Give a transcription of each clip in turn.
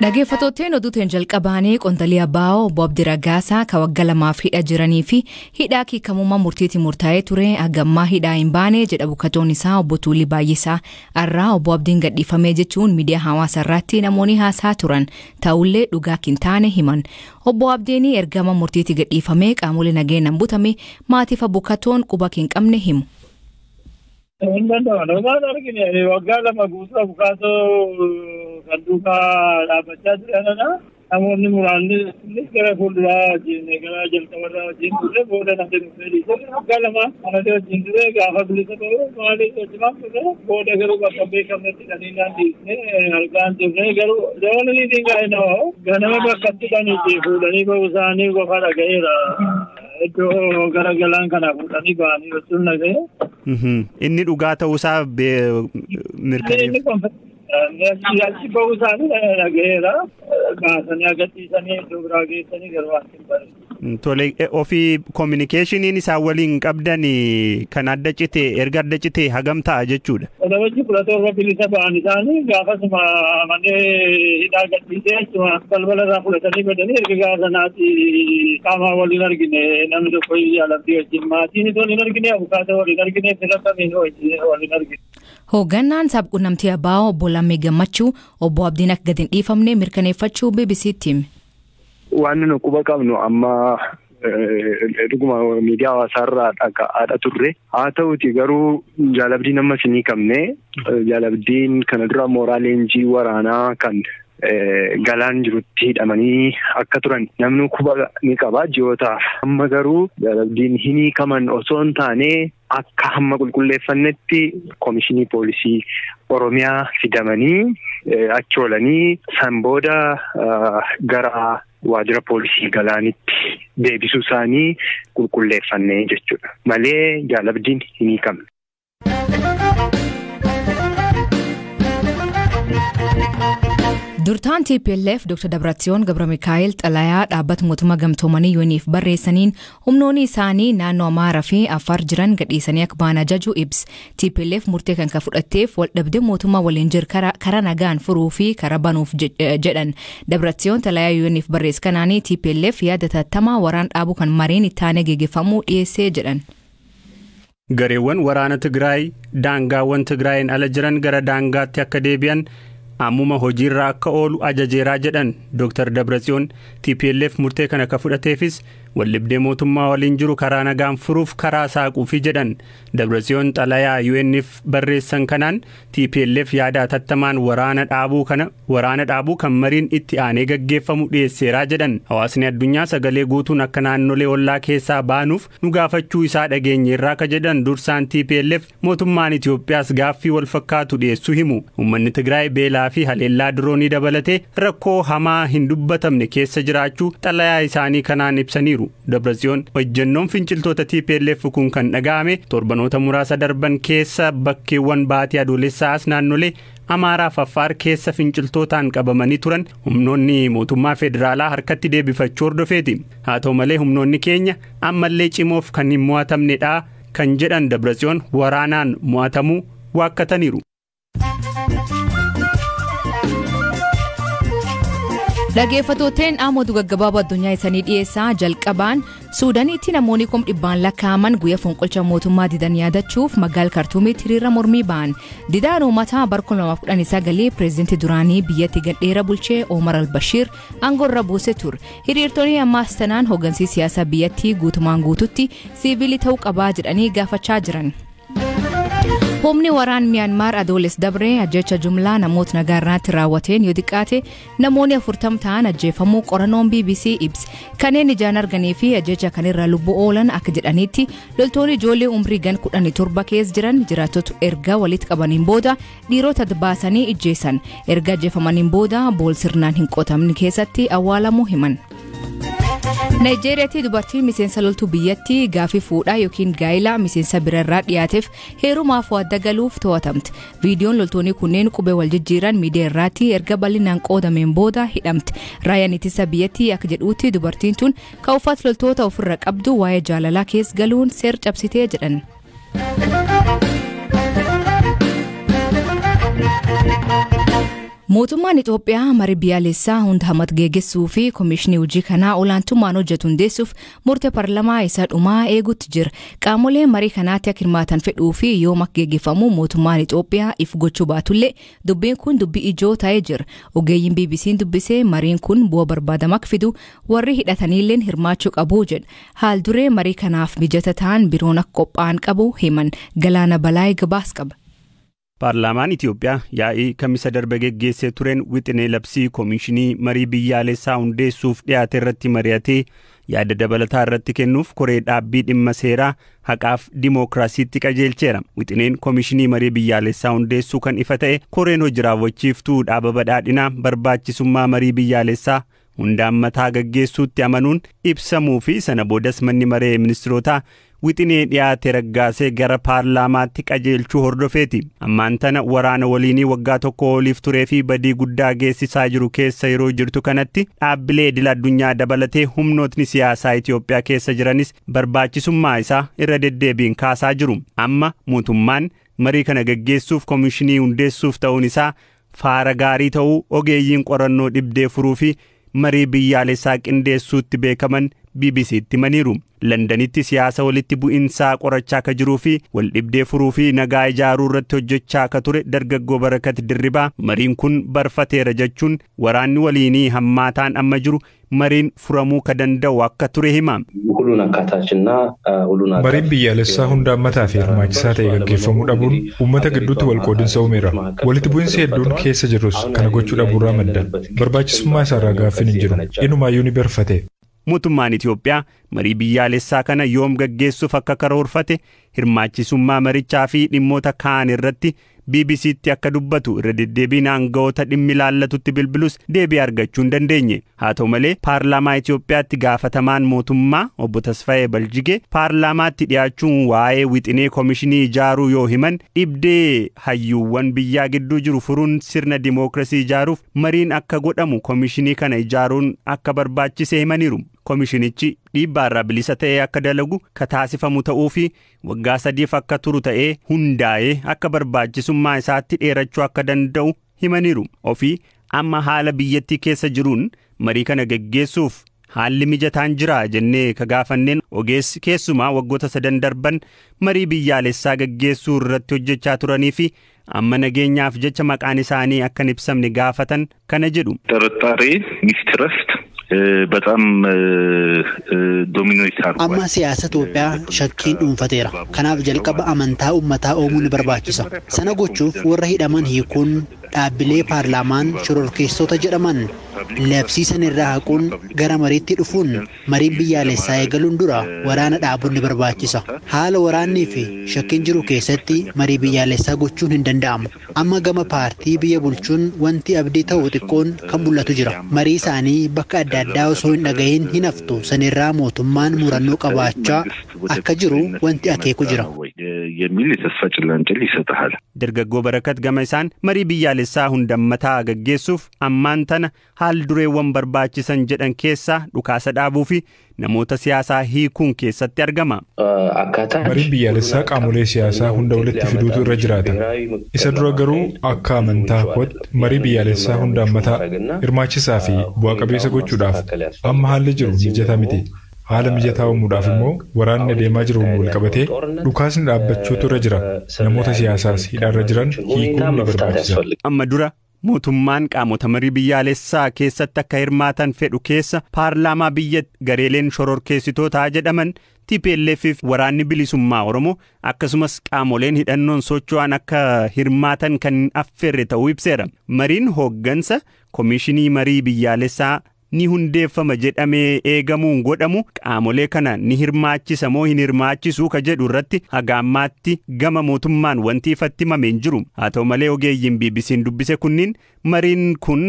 Dhaggeeffattootni oduutiin jalqabaanii Qondalii Abaa'oo obbo Abdii Raggaasaa kan waggaa lamaaf hidha jiranii fi hidhaa hiikamummaa murtiitiin murtaa'ee ture hagammaa hidhaa hin baane jedha bukkatoon isaa obbo Tuulii Baay'isaa. Har'aa obbo Abdiin gadhiifamee jechuun miidiyaa hawaasaa irratti namoonni haasaa turan ta'ullee dhugaa hin taane himan. Obbo Abdiin ergama murtiitti gadhiifamee qaamolee nageenyaan butame maatiif bukkatoon quba hin qabne himu. Hin danda'amu. Waan argine waggaa 2 guutuu abukaatoo kan duukaa dhaabbachaa turanidha. Namoonni muraasni gara fuulduraa wajjin gara jalqabarraa wajjin ture booda namni dhufee dhiise. Waggaa 2 kanatti wajjin ture gaafa bilisa ta'u maaliif wajjimaan ture booda garuu bakka beekamnetti dhaniinaan dhiisne argaan turre garuu doonii gaa'e ganama bakkatti dhaniitti fuudhanii ba'uu isaanii qofa dhaga'eera. Iddoo gara galaan kana fuudhanii ba'anii jechuun dhaga'e. Inni dhugaa ta'uusaa mirkaneef. Achi ba'uu isaanii dhaga'eera. Baasanii agarsiisanii iddoo biraa geessanii garuu waan hin barre. Tole ofii kominikeeshiniin isaan waliin qabdan kan adda cite erga adda cite hagam ta'a jechuudha. Walabajji 17 bilisa ba'an isaanii gaafasuma manee hidhaa gadhiisee achuma balbala irraa fudhatanii badanii erga gaafa sanaatti qaama waliin argine namni tokko jaalattii wajjin maatiin waliin argine abukaatoo waliin argine fira kamiin waliin argine. Hoogganaan sabquunnamtii Abaa'oo obbo Lammii Gammachuu obbo Abdiin akka gadi hin dhiifamne mirkaneeffachuu BBC'tti hime. Waan nu quba qabnu amma dhuguma miidiyaa hawaasaarraa dhaga'aadha turre. Haa ta'uti garuu jaalabdiin ammas hin hiikamne. Jaalabdiin kana dura mooraa leenjii waraanaa kan galaan jirutti hidhamanii akka turan namni quba ni qaba ji'ootaaf. Amma garuu jaalabdiin hin hiikaman osoo hin taane akka hamma qulqulleeffannetti komishinii poolisii Oromiyaa fidamanii achi oolanii san booda gara waajjira poolisii galaanitti deebisuu isaanii qulqulleeffannee jechuudha. Malee jaalabdiin hin hiikamne. Durtaan TPLF Dr. Dabratsiyoon Gabramikaa'el xalayaa dhaabbata mootummaa gamtoomanii UN'if barreessaniin humnoonni isaanii naannoo Amaaraa fi Affaar jiran gadhiisanii akka ba'an ajaju ibsa. TPLF murtee kan fudhatteef waldhabdee mootummaa waliin jiru karaa nagaan furuu fi karaa banuuf jedhan. Dabratsiyoon xalayaa UN'if barreesse kanaanii TPLF yaada tattamaa waraan dhaabuu kan mariin itti aanee geggeeffamuu dhiyeessee jedhan. Gareewwan waraana Tigraay daangaawwan Tigraayin ala jiran gara daangaatti akka deebi'an ammuma hojiirra akka oolu ajajeeraa jedhan Dr. Dabratsiyoon TPLF murtee kana akka fudhateefis waldhabdee mootummaa waliin jiru karaa nagaan furuuf karaa saaquufi jedhan. Dabratsiyoon xalayaa UN'if barreessan kanaan TPLF yaada atattamaan waraana dhaabuu kan mariin itti aanee gaggeeffamu dhiyeesseeraa jedhan. Hawaasni addunyaa sagalee guutuun akka naannolee ollaa keessaa baanuuf nu gaafachuu isaa dhageenyeerraa akka jedhan dursaan TPLF mootummaan Itoophiyaas gaaffii wal fakkaatu dhiyeessuu himu. Uummanni Tigraay beelaa fi haleellaa diroonii dabalatee rakkoo hamaa hin dubbatamne keessa jiraachuu xalayaa isaanii kanaan ibsaniiru. Dabratsiyoon hojjennoon finciltoota TPLF kun kan dhaga'ame torbanoota muraasa darban keessa bakkeewwan baatii adoolessaas naannolee Amaaraa fi Affaar keessa finciltootaan qabamanii turan humnoonni mootummaa federaalaa harkatti deebifachuu hordofeeti. Haa ta'u malee humnoonni keenya ammallee cimoof kan hin mo'atamnedha kan jedhan Dabratsiyoon waraanaan mo'atamuu waakkataniiru. Dhaggeeffattooteen dhaamotu gaggabaaboo addunyaa isaanii dhiyeessaa jalqabaan Suudaaniitti namoonni 100,000 lakkaa'aman guyyaa fonqolcha mootummaa didan yaadachuuf magaalaa Kaartuumitti hiriira mormii ba'an. Didaan uummataa bara 2019 pireezidantii duraanii biyyattii gadheera bulchee Omar al-Bashir aangoorra buusee ture. Hiriirtonni ammaas tanaan hooggansi siyaasaa biyyattii guutumaan guututti siivilii ta'uu qabaa jedhanii gaafachaa jiran. Humni waraan Miyaanmaar Adoolessa Dabree ajjecha jumlaa namoota nagaa irratti raawwateen yoo xiqqaate namoonni 40 ta'an ajjeefamuu qorannoon BBC ibse. Kanneen ijaan arganii fi ajjecha kanarra lubbuu oolan akka jedhanitti loltoonni ijoollee umrii gan 17 keessa jiran jiraattota erga walitti qabaniin booda dhiirota baasanii ijjeessan. Erga ajjeefamaniin booda bool sirnaan hin qotamne keessatti awwaalamuu himan. Naayijeeriyaatti dubartiin miseensa loltuu biyyattii gaaffii fuudhaa yookiin gaa'ilaa miseensa birarraa dhiyaateef heerumaaf waadda galuuf to'atamte. Viidiyoon loltoonni kunneen qubee wal jijjiiran miidiyaa irratti erga bal'inaan qoodameen booda hidhamte. Raayyaan ittisa biyyattii akka jedhutti dubartiin tun kan uffata loltoota ofirra qabdu waa'ee jaalalaa keessa galuun seera cabsitee jedhan. Mootummaan Itoophiyaa marii biyyaalessaa hunda hammatu geggeessuu fi koomishinii hojii kanaa olaantummaan hojjetu hundeessuuf murtee paarlaamaa isa dhumaa eeguutti jira. Qaamoleen marii kanaatti akka hirmaatan fedhuu fi yoom akka geggeeffamu mootummaan Itoophiyaa if gochuu baatullee dubbiin kun dubbii ijoo ta'ee jira. Ogeeyyiin BBC'n dubbisee mariin kun bu'aa barbaadamu akka fidu warri hidhataniilleen hirmaachuu qabu jedha. Haal duree marii kanaaf mijata ta'an biroon akka qophaa'an qabu himan. Galaana Balaayii gabaas qaba. Paarlaamaan Itoophiyaa yaa'ii kamisa darbe geggeessee tureen wixinee labsii koomishinii marii biyyaalessaa hundeessuuf dhiyaate irratti mari'atee yaada dabalataa irratti kennuuf koree dhaabbii dhimma seeraa haqaaf dimookiraasiitti qajeelcheera. Wixineen koomishinii marii biyyaalessaa hundeessuu kan ifa ta'e koreen hojii raawwachiiftuu dhaaba badhaadhinaa barbaachisummaa marii biyyaalessaa hundaan mataa gaggeessuutti amanuun ibsamuu fi sana boodas manni maree ministirootaa wixinee dhiyaate raggaasee gara paarlaamaatti qajeelchuu hordofeeti. Ammaan tana waraana waliinii waggaa tokko oliif turee fi badii guddaa geessisaa jiru keessa yeroo jirtu kanatti dhaabbilee idil addunyaa dabalatee humnootni siyaasaa Itoophiyaa keessa jiranis barbaachisummaa isaa irra deddeebiin kaasaa jiru. Amma mootummaan marii kana gaggeessuuf koomishinii hundeessuuf ta'uun isaa faara gaarii ta'uu ogeeyyiin qorannoo dhibdee furuu fi marii biyyaalessaa qindeessuutti beekaman BBC'tti himaniiru. Londanitti siyaasa walitti bu'insaa qorachaa akka jiruu fi wal dhibdee furuu fi nagaa ijaaruu irratti hojjechaa akka ture dargaggoo Barakat Dirribaa mariin kun barfateera jechuun waraanni waliinii hammaataan amma jiru mariin furamuu ka danda'u akka ture hima. Mariin biyyaalessaa hunda hammataa fi hirmaachisaa ta'e gaggeeffamuu dhabuun uummata gidduutti wal qoodinsa uumeera. Walitti bu'insi hedduun keessa jirus kana gochuu dhabuurraa madda. Barbaachisummaa isaarraa gaaffiin hin jiru. Inumaayyuu ni barfate. Mootummaan Itoophiyaa marii biyyaalessaa kana yoom gaggeessuuf akka karoorfate hirmaachisummaa marichaa fi dhimmoota kaan irratti BBC'tti akka dubbatu irra deddeebiin aangawoota dhimmi ilaallatutti bilbilus deebii argachuu hin dandeenye. Haa ta'u malee paarlaamaa Itoophiyaatti gaafatamaan mootummaa obbo Tasfaayee Baljigee paarlaamaatti dhiyaachuun waa'ee wixinee koomishinii ijaaruu yoo himan dhibdee hayyuuwwan biyyaa gidduu jiru furuun sirna dimookiraasii ijaaruuf mariin akka godhamu koomishinii kana ijaaruun akka barbaachise himaniiru. Koomishinichi dhiibbaarraa bilisa ta'ee akka dalagu ka taasifamu ta'uu fi waggaa 3 akka turu ta'ee hundaa'ee akka barbaachisummaa isaatti dheerachuu akka danda'u himaniiru. Ofii amma haala biyyattii keessa jiruun marii kana gaggeessuuf haalli mijataan jira jennee ka gaafanneen ogeessi keessumaa waggoota 3 darban marii biyyaalessaa gaggeessuu irratti hojjechaa turanii fi amma nageenyaaf jecha maqaan isaanii akka hin ibsamne gaafatan kana jedhu. ጥርጣሬ ሚስትረስት በጣም ዶሚኔት አድርጓል። Amma siyaasa Itoophiyaa shakkiin dhuunfateera. Kanaaf jalqaba amantaa uummataa uumuu ni barbaachisa. Sana gochuuf warra hidhaman hiikuun dhaabbilee paarlaamaan shororkeessota jedhaman labsiisan irraa haquun gara mariitti dhufuun mariin biyyaalessaa eegaluun dura waraana dhaabuun ni barbaachisa. Haala waraannii fi shakkiin jiru keessatti marii biyyaalessaa gochuun hin danda'amu. Amma gama paartii biyya bulchuun wanti abdii ta'u xiqqoon kan mul'atu jira. Marii isaanii bakka adda addaa osoo hin dhagahin hin haftu. Sanirraa mootummaan murannoo qabaachaa akka jiru wanti akeeku jira. የሚል የተስፋ ጭላንጭል ይሰጥሃል። Dargaggoo Barakat gama isaan marii biyyaalessaa hundammataa gaggeessuuf ammaan tana haal dureewwan barbaachisan jedhan keessaa dhukaasa dhaabuu fi namoota siyaasaa hiikuun keessatti argama. Mariin biyyaalessaa qaamolee siyaasaa hunda walitti fiduutu irra jiraata. Isa dura garuu akka amantaa kootti marii biyyaalessaa hunda hammataa hirmaachisaa fi bu'a qabeessa gochuudhaaf amma haalli jiru mijataa miti. Haala mijataa uumuudhaaf immoo waraanni adeemaa jiru wal qabatee dhukaasni dhaabbachuutu irra jira. Namoota siyaasaas hidhaarra jiran hiikuun ni barbaachisa. Amma dura mootummaan qaamota marii biyyaalessaa keessatti akka hirmaatan fedhu keessa paarlaamaa biyya gareeleen shororkeessitootaa jedhaman TPLF fi waraanni bilisummaa Oromoo akkasumas qaamoleen hidhannoon socho'an akka hirmaatan kan affeerre ta'uu ibseera. Mariin hooggansa koomishinii marii biyyaalessaa ni hundeeffama jedhamee eegamuun godhamu qaamolee kana ni hirmaachisa moo hin hirmaachisu ka jedhu irratti haga ammaatti gama mootummaan wanti ifatti himame hin jiru. Haa ta'u malee ogeeyyiin BBC'n dubbise kunniin mariin kun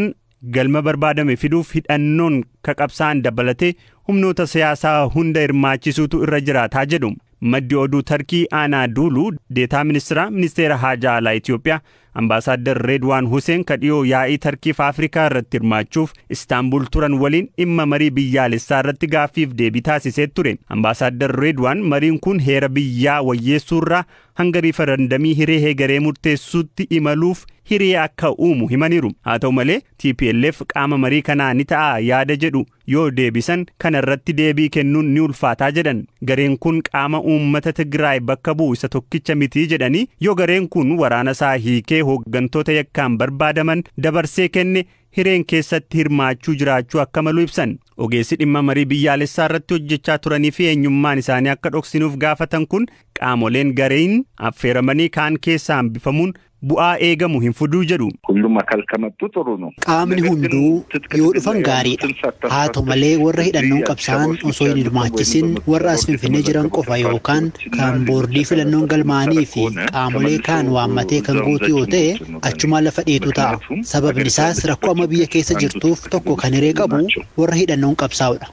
galma barbaadame fiduuf hidhannoon ka qabsaan dabalatee humnoota siyaasaa hunda hirmaachisuutu irra jiraataa jedhu. Maddi oduu Tarkii Anaaduuluu deetaa ministeera ministeera haajaa alaa Itoophiyaa Ambaasaadder Reedwaan Huseen ka dhiyoo yaa'ii Tarkiif Afrikaa irratti hirmaachuuf Istaanbul turan waliin dhimma marii biyyaalessaa irratti gaaffiif deebii taasisee ture. Ambaasaadder Reedwaan mariin kun heera biyyaa wayyeessuurraa hanga riifarandamii hiree heegaree murteessuutti imaluuf hiree akka uumu himaniiru. Haa ta'u malee TPLF qaama marii kanaa ni ta'a yaada jedhu yoo deebisan kana irratti deebii kennuun ni ulfaataa jedhan. Gareen kun qaama uummata Tigraay bakka bu'u isa tokkicha mitii jedhanii yoo gareen kun waraana isaa hiikee hooggantoota yakkaan barbaadaman dabarsee kenne hireen keessatti hirmaachuu jiraachuu akka malu ibsan. Ogeessi dhimma marii biyyaalessaa irratti hojjechaa turanii fi eenyummaan isaanii akka dhoksinuuf gaafatan kun qaamoleen gareen affeeramanii kaan keessaa hambifamuun bu'aa eegamu hin fuduu jedhu. ሁሉም አካል ከመጡ ጥሩ ነው። Qaamni hunduu yoo dhufan gaariidha. Haa ta'u malee warra hidhannoon qabsaa'an osoo hin hirmaachisin warra as Finfinnee jiran qofa yookaan kan boordii filannoon galmaa'anii fi qaamolee kaan waammatee kan guutu yoo ta'e achumaan lafa dheetu ta'a. Sababni isaas rakkoo amma biyya keessa jirtuuf tokko kan hiree qabu warra hidhannoon qabsaa'udha.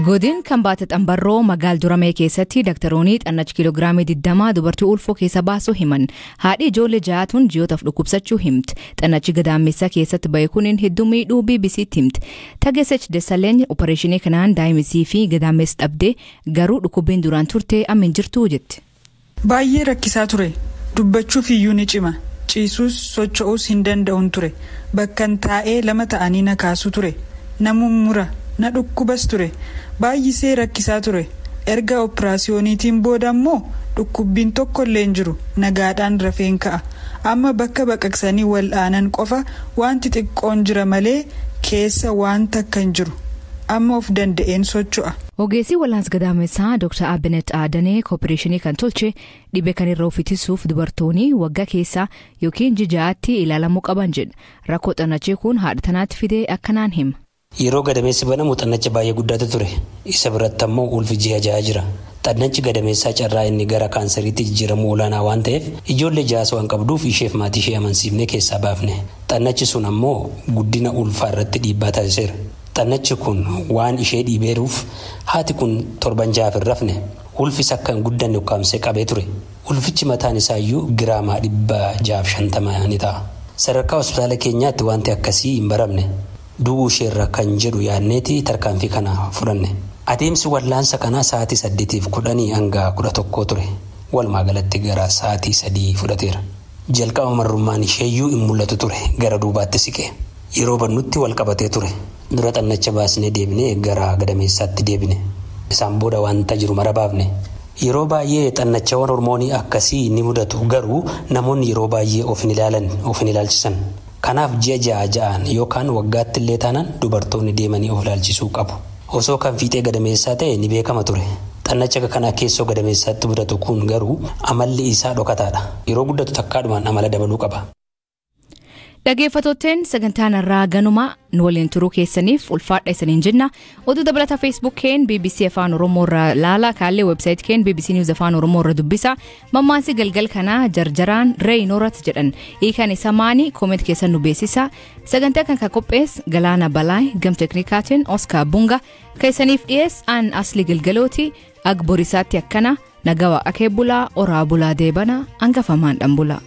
Godin kan baate xambarroo magaal duramee keessatti daktaroonni xannachi kiiloogiraamii 20 dubartii ulfoo keessa baasuu himan. Haadhi ijoollee ja'atuun ji'ootaaf dhukkubsachuu himti. Xannachi gadaamessa keessatti bahe kuniin hedduu miidhuu BBC'tti himti. Tageessech Dessalegn opereeshinii kanaan daa'imisii fi gadaamessa dhabdee garuu dhukkubbiin duraan turte amma hin jirtu jetti. Baay'ee rakkisaa ture. Dubbachuuf iyyuu ni cima. Ciisuus socho'uus hin danda'uun ture. Bakkan taa'ee lama ta'anii na kaasu ture. Na mummura. Na dhukkubas ture. Baay'isee rakkisaa ture. Erga operaasiyooniitiin booda immoo dhukkubbiin tokko illee hin jiru. Nagaadhaan rafeen ka'a. Amma bakka baqaqsanii wal'aanan qofa wanti xiqqoon jira malee keessa waan takka hin jiru. Amma of danda'een socho'a. Ogeessi wal'aansa gadaamessaa Dr. Abinet Adanee kooppareeshinii kan tolche dhibee kan irra of ittisuuf dubartoonni waggaa keessa yookiin jijaatti ilaalamuu qaban jedha. Rakkoo xannachee kun haadha tanaatti fidee akkanaan hima. Yeroo gadameessi banamu xannacha baay'ee guddaatu ture. Isa biratti ammoo ulfi ji'a ja'a jira. Xannachi gadameessaa carraa inni gara kaanseriitti jijjiiramu olaanaa waan ta'eef ijoollee ja'as waan qabduuf isheef maatii ishee amansiifnee keessaa baafne. Xannachi sun ammoo guddina ulfaa irratti dhiibbaa taasiseera. Xannachi kun waan ishee dhiibeeruuf haati kun torban ja'aaf hin rafne. Ulfis akka hin guddanne ukkaamsee qabee ture. Ulfichi mataan isaayyuu giraamaa 650 ni ta'a. Sadarkaa hospitaala keenyaatti wanti akkasii hin baramne. Du'uu isheerra kan jedhu yaadneeti tarkaanfii kana fudhanne. Adeemsi wal'aansa kanaa sa'aatii 8:10 hanga 11 ture. Walumaa galatti gara sa'aatii 3 fudhateera. Jalqaba marrummaan isheeyyuu hin mul'atu ture gara duubaatti siqe. Yeroo bannutti wal qabatee ture. Dura xannacha baasnee deebinee gara gadameessaatti deebine. Isaan booda wanta jiru mara baafne. Yeroo baay'ee xannachawwan hormoonii akkasii ni mudatu garuu namoonni yeroo baay'ee of hin ilaalan of hin ilaalchisan. Kanaaf ji'a ja'a ja'aan yookaan waggaatti illee taanaan dubartoonni deemanii of ilaalchisuu qabu. Osoo kan fiixee gadameessaa ta'e ni beekama ture. Xannacha kana keessoo gadameessaatti mudatu kun garuu amalli isaa dhokataadha. Yeroo guddatu takkaadhumaan amala dabaluu qaba. Dhaggeeffattootni sagantaan irraa ganuma nu waliin turuu keessaniif ulfaadha isaniin jenna. Oduu dabalata Facebook keen BBC Afaan Oromoo irra laala kaallee website keen BBC News Afaan Oromoo irra dubbisa. Mammaansi galgal kanaa jarjaraan Reeyinorat jedhan. Hiikan isa maani kooment keessan nu beeksisa. Sagantaa kan qophees Galaana Balaay gam teknikaatiin Oscar Bunga keessaniif dhiyees aan Asli Galgalooti Agborisaatti akkana nagawa akee bulaa oraa bulaa deebana hangafamaan dhan bulaa.